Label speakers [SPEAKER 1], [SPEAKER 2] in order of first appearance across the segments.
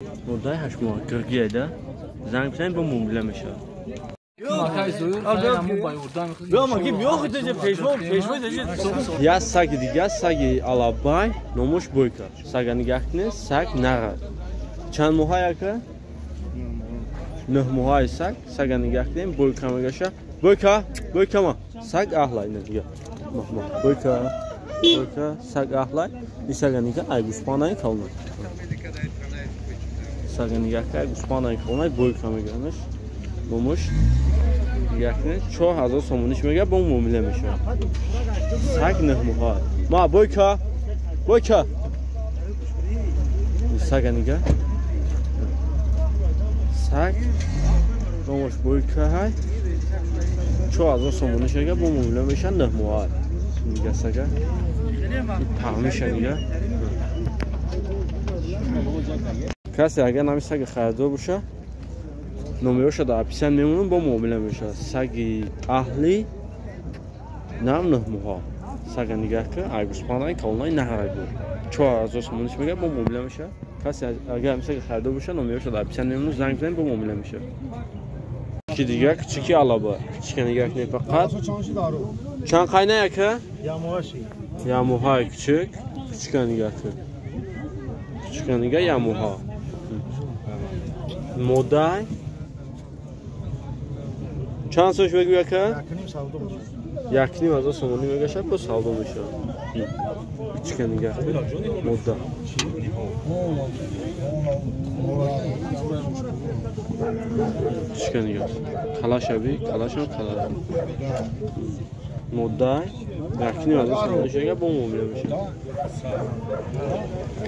[SPEAKER 1] Модаи 8 моҳ гиргия да занг бизанед бо муомила мешавад. Я саги дига, саги алабай, номуш Бойка. Сага нигаҳ кунед, саг нағар. Чанд моҳа яка? 9 моҳаи саг. Сага нигаҳ кунед, Бойка мегаша. Бойка, Бойка ма. Саг аҳлай ина дига. Бойка, Бойка, саг аҳлай. Ин сага нигаҳ, ай гӯспандаи калона. Сага нигаҳ кунед, ай гӯспандаи калона, Бойка меганаш. Номуш нигаҳ кунед, 4000 сомониш мега, бо муомила мешавад. Саг 9 моҳа. Ма Бойка, Бойка. Сага нигаҳ. Саг номуш Бойка ҳай. 4000 сомониш мега, бо муомила мешавад, 9 моҳа. Нигаҳ сага. Паҳмиша нигаҳ. Касе агар нами саги харидор боша, номероша дар описание мемонам, бо муомила мешавад. Саги аҳли нам 9 моҳа. Сага нигаҳ кун, ай гӯспандаи калонаи наҳарай буд. 4000 сомониш мега, бо муомила мешавад. Касе агар ҳами саги харидор боша, номероша дар описание мемонам, занг бизанед, бо муомила мешавад. Ки дига кучики алаба. Кучика нигаҳ кунед фақат. Чанд қайна яка? Ямоҳаи кучик. Кучика нигаҳ кун. Кучика нигаҳ ямоҳа. Модай чанд сомониш мегӯ яка? 1,5 ҳазор сомонӣ мегашад, бо савдо мешавад. Кучика нигаҳ кун. Мода. Кучика нигаҳ. Калашаби, калашам кала. Модай 1,5 ҳазор сомонӣ мега, бо муомила мешавад.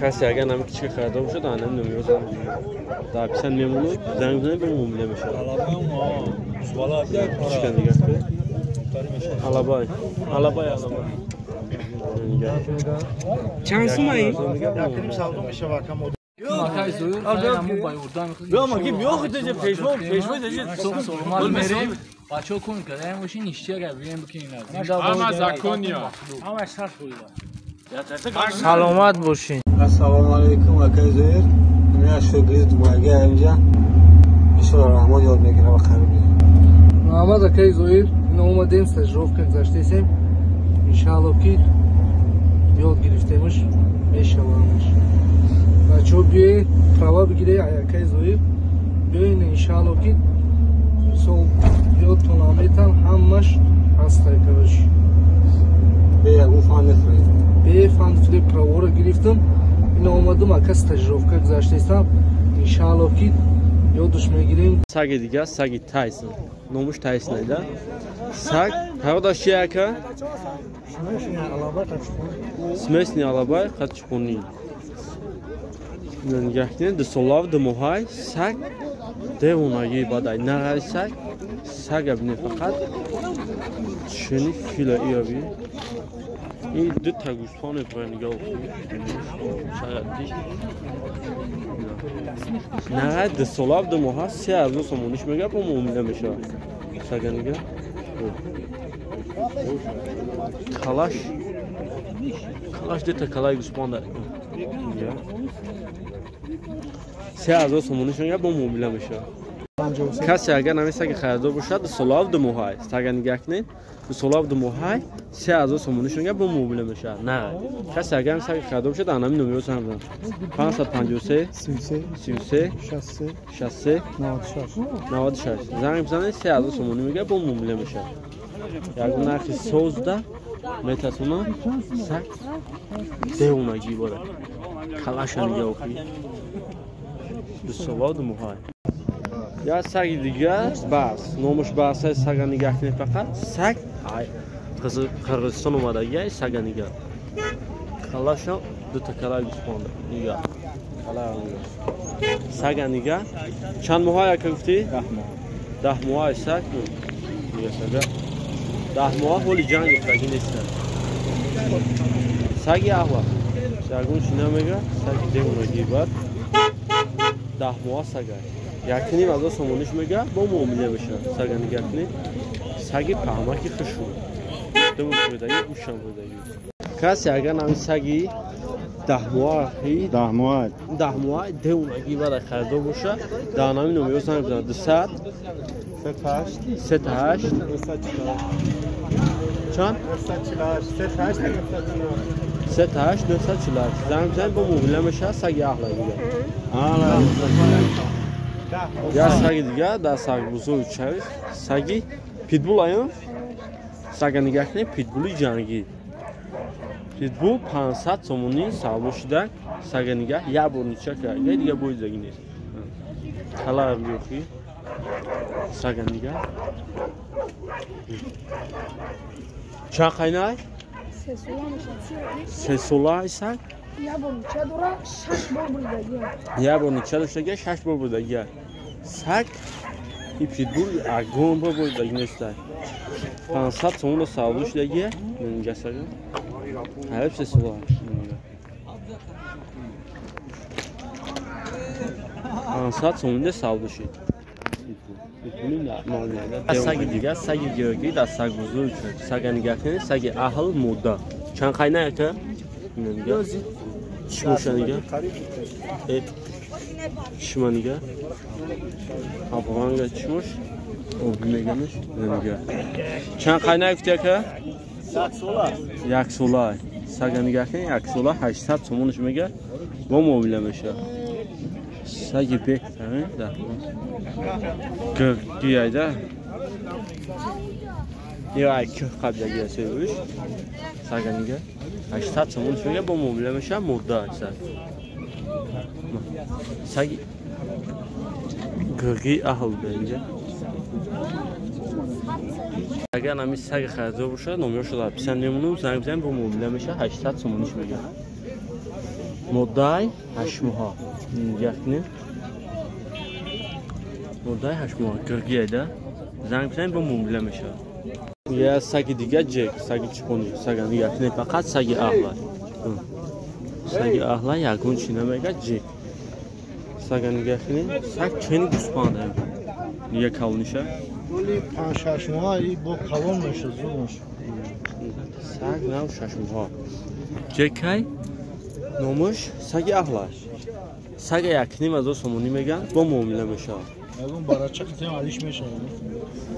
[SPEAKER 1] Касе агар нами кучика харидор бошад, анам номеро занг дар описание мемонад, занг бизанед, бо муомила мешавад. Кучика нигаҳ кун. Алабай, алабай, алабай.
[SPEAKER 2] Чанд сумаи?
[SPEAKER 3] Саломат бошин.
[SPEAKER 4] Ассалому алайкум, акай Зоир. Ман шогирди Дугайга инҷа. Иншоаллоҳ Раҳмон ёд мегирам ва қариб.
[SPEAKER 3] Муҳаммад акай Зоир, ин омадем, стажировка гузаштесем. Иншоаллоҳ ки ёд гирифтемш мешавамш. Бачаҳо биёед, права бигиред акай Зоир. Биёед иншоаллоҳ ки сол ёдтон аметан ҳамаш ҳастай короче.
[SPEAKER 4] Бе ягон фан нефред.
[SPEAKER 3] Бе фан флеб правора гирифтам. Ин омадам ака стажировка гузаштесам. Иншоаллоҳ ки ёдаш мегирем.
[SPEAKER 1] Саги дига, саги Тайсон. Номуш Тайсон да? Саг пародаш чи ака? Смесни алабай қадчхуни. Нигаҳ кунед, 2 солав 2 моҳай саг девонаги бадай нағай саг. Сага бинед фақат. Чини фила иёби. Ин ду та гӯсфанд бо нигоҳ кунед. Сага ди. Нағай 2 солав 2 моҳа 3000 сомониш мега, бо муомила мешавад. Сага нигаҳ. Калаш. Калаш ду та калаи гӯсфанд. 3000 сомониш мега, бо муомила мешавад. Касе агар нами саги харидор бошад, 2 солав 2 моҳай. Сага нигаҳ кунед, 2 солав 2 моҳай 3000 сомониш мега, бо муомила мешавад. На. Касе агар нами саги харидор бошад, анами номеро занг бизанед. 553 33 63 63 96 96. Занг бизанед, 3000 сомонӣ мега, бо муомила мешавад. Ягон нархи созда метасона саг девонагӣ бора. Калаша нигаҳ кунед. 2 солав 2 моҳай. Я саги дига барс. Номуш барс, сага нигаҳ кунед фақат. Саг ай Қирғизистон омадагӣ, сага нигаҳ. Калаша ду та калаи гӯсфанд нигаҳ. Калаи нигаҳ. Сага нигаҳ. Чанд моҳа яка гуфтӣ? 10 моҳ. 10 моҳ саг. Нигаҳ сага. 10 моҳ ҳоли ҷанг гуфтагӣ нест. Саги аҳва. Ягон чи намега, саги девонагӣ бад. 10 моҳ сага. 1,5 ҳазор сомониш мега, бо муомила мешавад. Сага нигаҳ кунед. Саги паҳмаки хушрӯ. Думаш будаги, гӯшам будаги. Касе агар нами саги 10 моҳи
[SPEAKER 4] 10 моҳ.
[SPEAKER 1] 10 моҳ девонаги бада харидор боша, дар нами номеро занг бизанад: 200
[SPEAKER 4] 38
[SPEAKER 1] 38 чанд?
[SPEAKER 4] 38
[SPEAKER 1] 38 948 занг бизанед, бо муомила мешавад. Саги аҳла дига, як саги дига дар сагбузори чави, саги питбул аю. Сага нигаҳ кунед, питбули ҷангӣ, питбул 500 сомонӣ савдо шуда. Сага нигаҳ, як бор нича карда, дига боизагӣ нест. Калара биёхи, сага нигаҳ. Чанд қайнай? 3 сола саг. Як бор нича доштага, шаш бор бурдагия саг. И питбул ягон бор бурдагӣ нестай. 500 сомонро савдо шудагия. Нига сага, ҳайб, 3 сола, 500 сомонда савдо шуд. Саги дига, саги георгӣ дар сагбузор. Сага нигаҳ кунед, саги аҳл, мода. Чанд қайна, яка? Чишмоша нигаҳ, чишма нигаҳ, абранга чишмош, оби меганаш. Нигаҳ, чанд қайна гуфти, яка? 1 сола. Сага нигаҳ кунед, 1 сола, 800 сомонаш мега, бо муомила мешавад. Саги беҳтарин гиргияйда ай кӯҳ қаблагия сӯш. Сага нигаҳ, 800 сомонаш мега, бо муомила мешавад. Мурда саг, саги гиргии аҳл бинҷа. Агар ҳами саги харидор бошад, номерашро дар описание мемонам, занг бизанед, бо муомила мешавад. 800 сомониш мега, моддаи 8 моҳа. Нигаҳ кунед, моддаи 8 моҳа, гиргияйда. Занг бизанед, бо муомила мешавад. Я саги дига, ҷек, саги чипони. Сага нигаҳ кунед, фақат саги аҳла, саги аҳла, ягон чи намега. Ҷек, сага нигаҳ кунед, саг чени гӯспанд. Нига калониша.
[SPEAKER 4] Оли 5-6 моҳ и бо калон мешад, зуд мешад.
[SPEAKER 1] Саг нав 6 моҳа, ҷекай номуш, саги аҳлаш. Сага 1,5 ҳазор сомонӣ меган, бо муомила мешавад.
[SPEAKER 4] Ягон барача қитем алиш мешавад.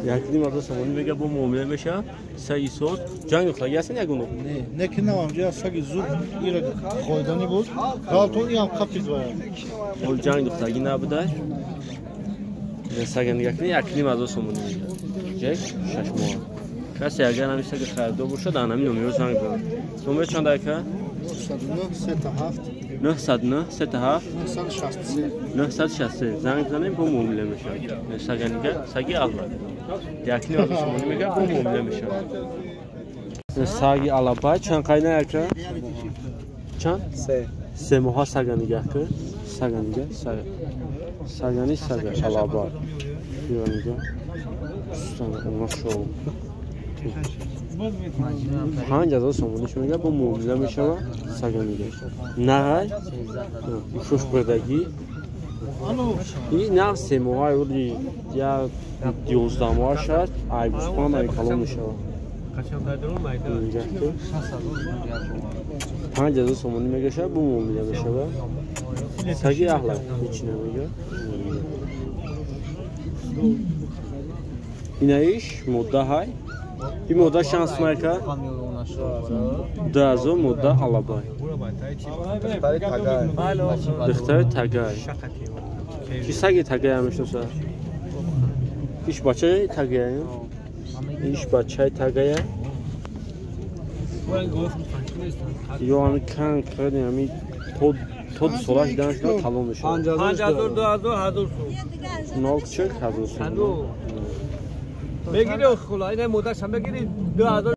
[SPEAKER 1] 1,5 ҳазор сомонӣ мега, бо муомила мешавад. Саги соз, ҷанг духтаги ҳастен ягон?
[SPEAKER 4] Не, не, ки навам ҷа саги зуд ира хойданӣ буд, галтон иам қапид вая.
[SPEAKER 1] Ол ҷанг духтагӣ набудай. Сага нигаҳ кунед, 1,5 ҳазор сомонӣ мега, ҷек, 6 моҳ. Касе агар ҳами саги харидор бошад, дар ҳамин номеро занг бизанад. Номер чанд, ака?
[SPEAKER 4] 909 37
[SPEAKER 1] 909 37
[SPEAKER 4] 963.
[SPEAKER 1] 963 занг бизанем, бо муомила мешавад. Сага нигаҳ, саги аҳла, 1,5 ҳазор сомонӣ мега, бо муомила мешавад. Саги алабай чанд қайна, ака? Чанд?
[SPEAKER 4] Се.
[SPEAKER 1] 3 моҳа. Сага нигаҳ кун, сага нигаҳ, сага, сагани, сага алабай нигаҳ. Машоалло, 5000 сомониш мега, бо муомила мешавад. Сага нигаҳ, нағай, ушош бурдагӣ. И нав 3 моҳа, оли я 11 моҳа шад, ай гӯспанд, ай калон мешавад. 5000 сомонӣ мегашад, бо муомила мешавад. Саги аҳла, ҳеч намега. Инаиш модда ҳай, и модда шанс майка 2000, модда алабай, духтари тагай. Ки саги тагая мешноса? Иш бачаи тагая, иш бачаи тагая ё ҳами конкретно ҳами то 2 сола шидан шуда калон мешавад.
[SPEAKER 3] 5000, 2000, 1000 сум.
[SPEAKER 1] Нолчик 1000 сум.
[SPEAKER 3] Мегири, хула, ина моддаша мегири, 2000.